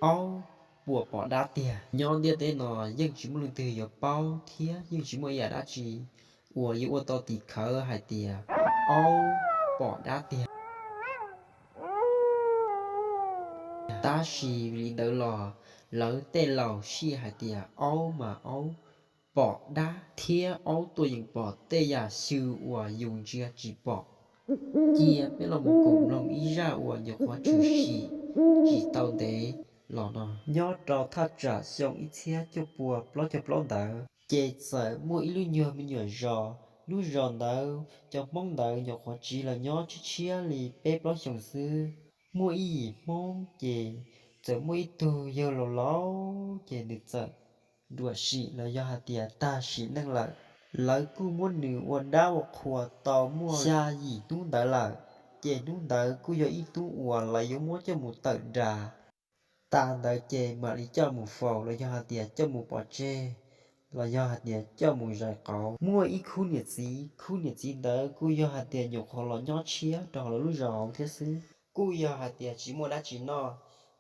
Aub puas pom dab tiag? Nyob ntiaj teb no yeej tsis muaj leej twg yuav paub thiab yeej tsis muaj ib yam dab tsi uas yuav ua tau tim khawv hais tias aub pom dab tiag. Tab sis vim li ntawd los lawv tej laus sij hais tias aub mas aub pom dab thiab aub tuaj yeem pom tej yam xyw uas yus ntsia tsis pom. Cia peb los mus koom mloog ib zaj uas nyuam qhuav tshwm sim tsis tau ntev los no. Nyob rau thaj tsam xyoo ib txhiab cuaj pua plaub caug plaub ntawd ces txawm muaj ib lub nyuag me nyuam zos. Lub zos ntawd cov Hmoob ntawd nyuam qhuav tsiv los nyob tshiab tshiab li peb plaub xyoos xwb. Muaj ib yim Hmoob ces txawm muaj ib tug yawg laus laus ces nws txawm ruam sim los yog hais tias tag sim neej lawm. Lawv kuj muab nws ua dab ua qhua tau muaj xya yim hnub ntawd lawm, ces hnub ntawd kuj yog ib hnub uas lawv yuav muab coj mus tawm nras. Tas ntawd ces mam li coj mus faus los yog hais tias coj mus pov tseg los yog hais tias coj mus zais qauv. Muaj ib khub niam txiv, khub niam txiv ntawd kuj yog hais tias nyuam qhuav los nyob tshiab rau hauv lawv lub zos thiab xwb, kuj yog hais tias tsis muaj dab tsi noj.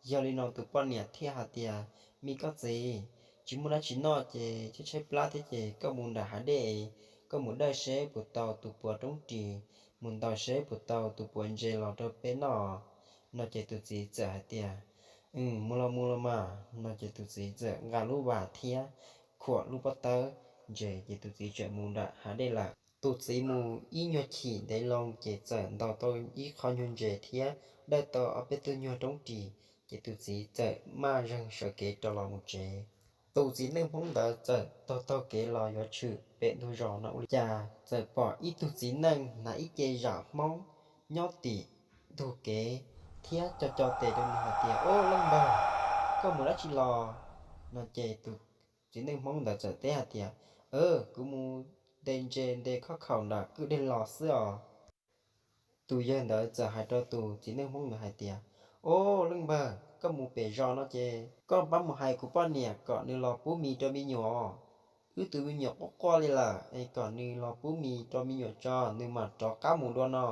Yog li no tus poj niam thiaj hais tias, me koj txiv, tsis muaj dab tsi noj ces tshaib tshaib plab thiab ces koj mus nram hav dej, koj mus dawj seb puas tau tus puav roob ris, mus ntaus seb puas tau tus puav ntses los rau peb noj. No ces tus txiv txawm hais tias, mus los mus los mas. No ces tus txiv txawm nqa lub vas thiab khuam lub pob tawb ntses ces tus txiv txawm mus nram hav dej lawm. Tus txiv mus ib nyuag chim ntev loo ces txawm ntaus tau ib qho nyuag ntses thiab dawj tau ob peb tug nyuag roob ris, ces tus txiv txawm maj zeeg sawv kev rov los mus tsev. Tus txiv neej Hmoob ntawd txawm taug taug kev los yuav tshwm pem ntug zos no ua li cas txawm pom ib tug txiv neej hnav ib ce zam Hmoob nyob tim ntug kev thiab co co tes rau nws hais tias, ub, leej npawg, koj mus dab tsi los? No ces tus txiv neej Hmoob ntawd txawm teb hais tias, kuv mus ntes ntses ntes khob khaum nram kwj deg los xwb os. Tus yawg ntawd txawm hais rau tus txiv neej Hmoob ntawd hais tias, ub, leej npawg, koj mus pem zos no ces koj pab mus hais kuv poj niam kom nws los pub mis rau me nyuam. Wb tus me nyuam quaj quaj li lawm es kom nws los pub mis rau me nyuam tso nws mam rov qab mus dua no.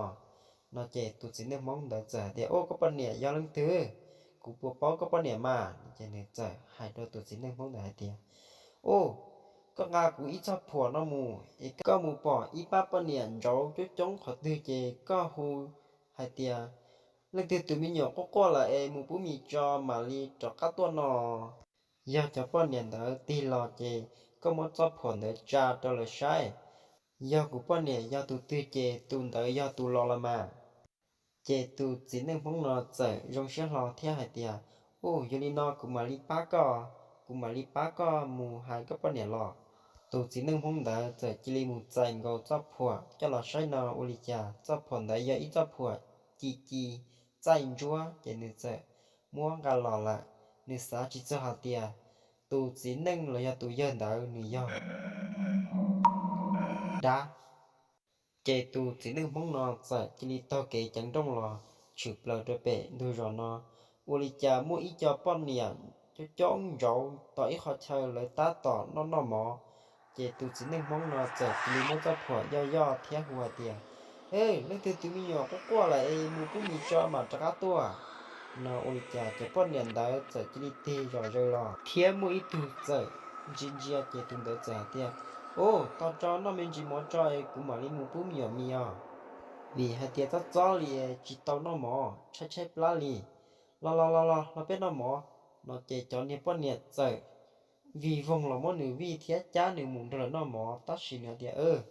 No ces tus txiv neej Hmoob ntawd txawm hais tias, ub, koj poj niam yog leej twg? Kuv puas paub koj poj niam mas? Ces nws txawm hais rau tus txiv neej Hmoob ntawd hais tias, ub, koj nqa kuv ib txoj phuam no mus es koj mus pom ib pab poj niam ntsauv coob coob qhov twg ces koj hu hais tias, leej twg tus me nyuam quaj quaj lawm es mus pub mis tso mam li rov qab tuaj no. Yog cov poj niam ntawd tig los ces koj muab txoj phuam ntawd tsa rau lawv saib. Yog kuv poj niam yog tus twg ces tus ntawd yog tus los los mas. Ces tus txiv neej Hmoob no txawm zoo siab hlo thiab hais tias, ub, yog li no kuv mam li pab koj, kuv mam li pab koj mus hais koj poj niam los. Tus txiv neej Hmoob ntawd txawm cia li mus txais nkaus txoj phuam coj los saib no ua li cas txoj phuam ntawd yog ib txoj phuam ci ci txaij ntsuab ces nws txawm muab nqa los lawm. Nws xav tsis txog hais tias tus txiv neej los yog tus yawg ntawd nws yog dab. Ces tus txiv neej Hmoob no txawm cia li taug kev ceev nrooj los tshwm plaws rau pem ntug zos no. Ua li cas muaj ib co poj niam coob coob ntsauv tom ib qho chaw lawv tab tom noj noj mov. Ces tus txiv neej Hmoob no txawm cia li muab txoj phuam yoj yoj thiab hu hais tias, leej twg tus me nyuam quaj quaj lawm es mus pub mis tso mam rov qab tuaj. No ua li cas cov poj niam ntawd txawm cia li tig zom zaws los thiab muaj ib tug txawm ntsia ntsia ces tus ntawd txawm hais tias, ub, tos tso, noj me ntsis mov tso es kuv mam li mus pub me nyuam mis os. Vim hais tias txob txob li tsis tau noj mov, tshaib tshaib plab li. Los los los los los peb noj mov. No ces cov niag poj niam txawm vij voog los muab nws vij thiab cab nws mus nrog lawv noj mov tab sis nws hais tias,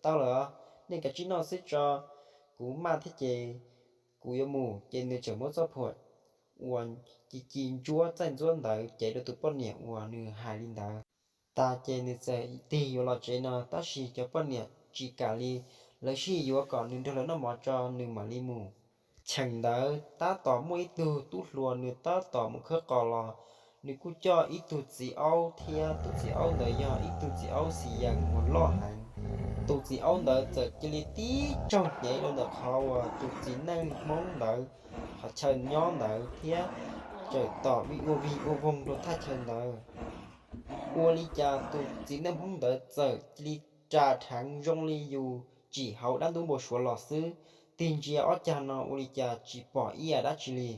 tau lawm, nej kav tsij noj xwb tso, kuv maj thiab ces kuv yuav mus. Ces nws txawm muab txoj phuam uas ci ci ntsuab txaij ntsuab ntawd cev rau tus poj niam uas nws hais li ntawd. Tas ces nws txawm tig yuav los tsev no tab sis cov poj niam tsis kam li, lawv sij yuav kom nws nrog lawv noj mov tso nws mam li mus. Cheem ntawd tab tom muaj ib tug tub hluas nws tab tom mus khawb qos los, nws kuj coj ib tug txiv aub thiab tus txiv aub ntawd yog ib tug txiv aub xis yees uas loj heev. Tus txiv aub ntawd txawm cia li tib tsaug hnyev rau ntawm qhov uas tus txiv neej Hmoob ntawd qhov chaw nyob ntawd thiab txawm tom vij ua vig ua voog rau thaj chaw ntawd. Ua li cas tus txiv neej Hmoob ntawd txawm cia li ras dheev zoo li yus tsim hauv dab ntub npau suav los xwb. Tig ntsia ob cag no ua li cas tsis pom ib yam dab tsi li,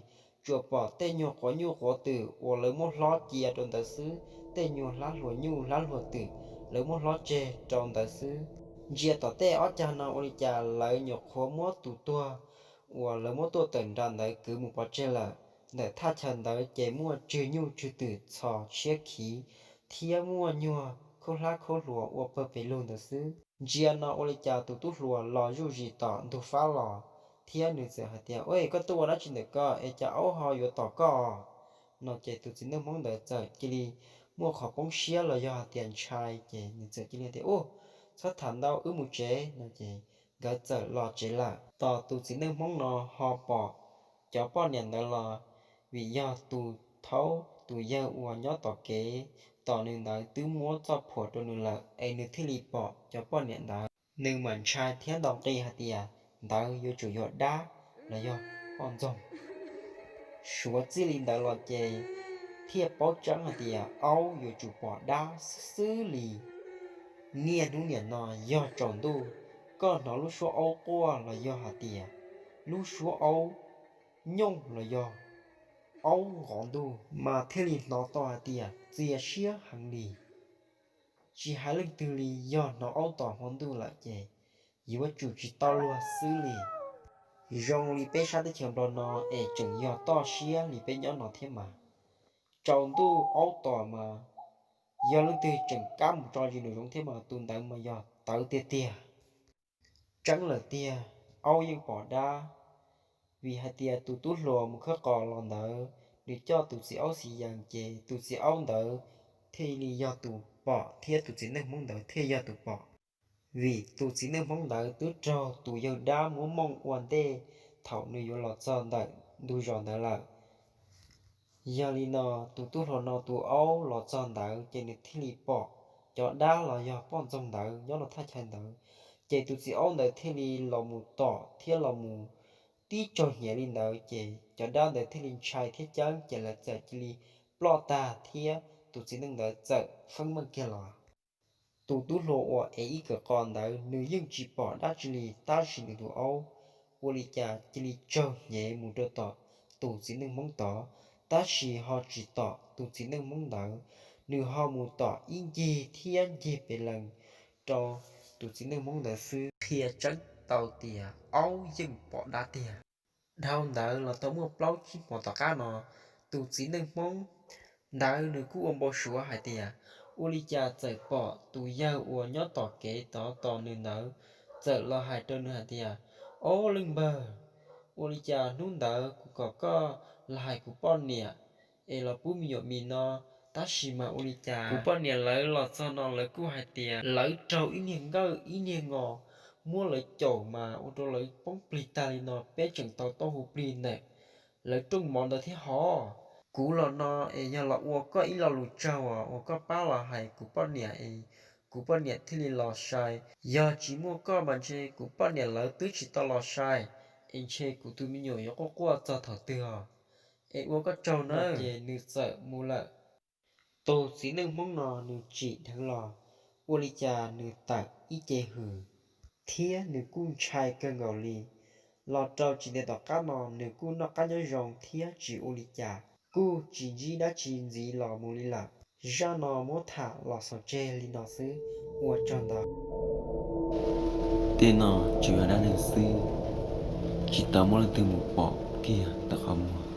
tsuas pom tej nyuag quav nyuj quav twm uas lawv muab hlob cia rau ntawd xwb, tej nyuag hlab hluas nyuj hlab hluas twm lawv muab hlob tseg rau ntawd xwb. Ntsia tom tej ob cag no ua li cas lawv nyuam qhuav muab tus tuag uas lawv muab tuaj tawm nram ntawd kwv mus pov tseg lawm. Ntawm thaj chaw ntawd ces muaj tswg nyuj tswg twm txhos tshiab khiv thiab muaj nyuag khaub hlab khaub hluas ua pawg pes lug ntawd xwb. Ntsia no ua li cas tus tub hluas los zuj zus tom ntug fab los thiab nws txawm hais tias, Ua, koj tuaj ua dab tsi ntawm ko es cas aub ho yuav tom koj? No ces tus txiv neej Hmoob ntawd txawm cia li muaj qhov poob siab los yog hais tias ntshai ces nws txawm cia li tias, Ub, txhob tham ntau, wb mus tsev. No ces nkawd txawm los tsev lawm. Tos tus txiv neej Hmoob no ho pom cov poj niam ntawd los, vim yog tus thaub tus yawg uas nyob tom kev tos nws ntawd twb muab txoj phuam rau nws lawm es nws thiaj li pom cov poj niam ntawd. Nws mam ntshai thiab ntaus nqi hais tias ntawd yuav tsum yog dab los yog poj ntxoog. Suav txij li ntawd los ces thiaj paub tseeb hais tias aub yuav tsum pom dab xwb xwb li. Niaj hnub niam no yog tsaus ntuj, koj hnov lub suab aub quaj los yog hais tias lub suab aub nyooj los yog aub nqov ntuj mas thiaj li hnov tau hais tias txias siab heev li. Tsis hais leej twg li, yog hnov aub tom hmo ntuj lawm ces yuav tsum tsis tau luag xwb li. Zoo li peb sab teb chaws Nplog no es tseem yog toj siab li peb nyob no thiab mas. Tsaus ntuj aub tom mas yog leej twg tseem kab mus tso zis nraum zoov thiab mas tus ntawd mas yog tawv tiag tiag. Tseeb lawm tiag, aub yeej pom dab. Vim hais tias tus tub hluas mus khawb qos los ntawd, nws coj tus txiv aub xiv yees ces tus txiv aub ntawd thiaj li yog tus pom thiab tus txiv neej Hmoob ntawd thiaj yog tus pom. Vim tus txiv neej Hmoob ntawd twb raug tus yawg dab muab mooj ua ntej thaum nws yuav los txog ntawm ntug zos ntawd lawm. Yog li no, tus tub hluas no tus aub los txog ntawd ces nws thiaj li pom cov dab los yog poj ntxoog ntawd nyob rau thaj chaw ntawd. Ces tus txiv aub ntawd thiaj li los mus tom thiab los mus tib tsaug hnyav li ntawd, ces cov dab ntawd thiaj li ntshai thiab ceeb, ces lawv txawm cia li ploj tag thiab tus txiv neej ntawd txawm feeb meej kiag los. Tus tub hluas uas ev ib kawm qos ntawd nws yeej tsis pom dab tsi li, tab sis nws tus aub ua li cas cia li tsaug hnyav mus rau tom tus txiv neej Hmoob tod, tab sis ho tsis tom tus txiv neej Hmoob ntawd, nws ho mus tom ib ncig thiab ncig pes lees rau tus txiv neej Hmoob ntawd xwb. Qhia tseeb tau tias aub yeej pom dab tiag. Dhau ntawd los tau muaj plaub tsib hmo tom qab no, tus txiv neej Hmoob ntawd nws kuj ua npau suav hais tias ua li cas txawm pom tus yawg uas nyob tom kev tod tos nws ntawd txawm los hais rau nws hais tias, Ob leej npawg, ua li cas hnub ntawd kuv kom koj los hais kuv poj niam es los pub me nyuam mis no, tab sis mas ua li cas kuv poj niam lawv los txog no lawv kuj hais tias lawv raug ib niag nkawj ib niag ngos muab lawv caum mas ua rau lawv poob plig tag li no, peb tseem tau taub hau plig ntawm lawv rooj mov ntawd thiab hov. Kuv los no es yog los ua koj ib lo lus tsaug uas koj pab los hais kuv poj niam es kuv poj niam thiaj li los sai. Yog tsis muaj koj mas ntshe kuv poj niam lawv twb tsis tau los sai, es ntshe kuv tus me nyuam yuav quaj quaj txog thaum twg os. Es ua koj tsaug na. Ces nws txawm mus lawm. Tus txiv neej Hmoob no nws tsim dheev los, ua li cas nws tawm ib ce hws, thiab nws kuj ntshai kawg nkaus li. Los rau tsis ntev tom qab no nws kuj noj qab nyob zoo thiab tsis ua li cas, kuj tsis ntsib dab tsi ntxiv los mus li lawm. Zaj no muab tham los xaus tseg li no xwb, ua tsaug ntau. Tej no tsuas yog dab neeg xwb, tsis tau muaj leej twg mus pom kiag ntawm qhov muag.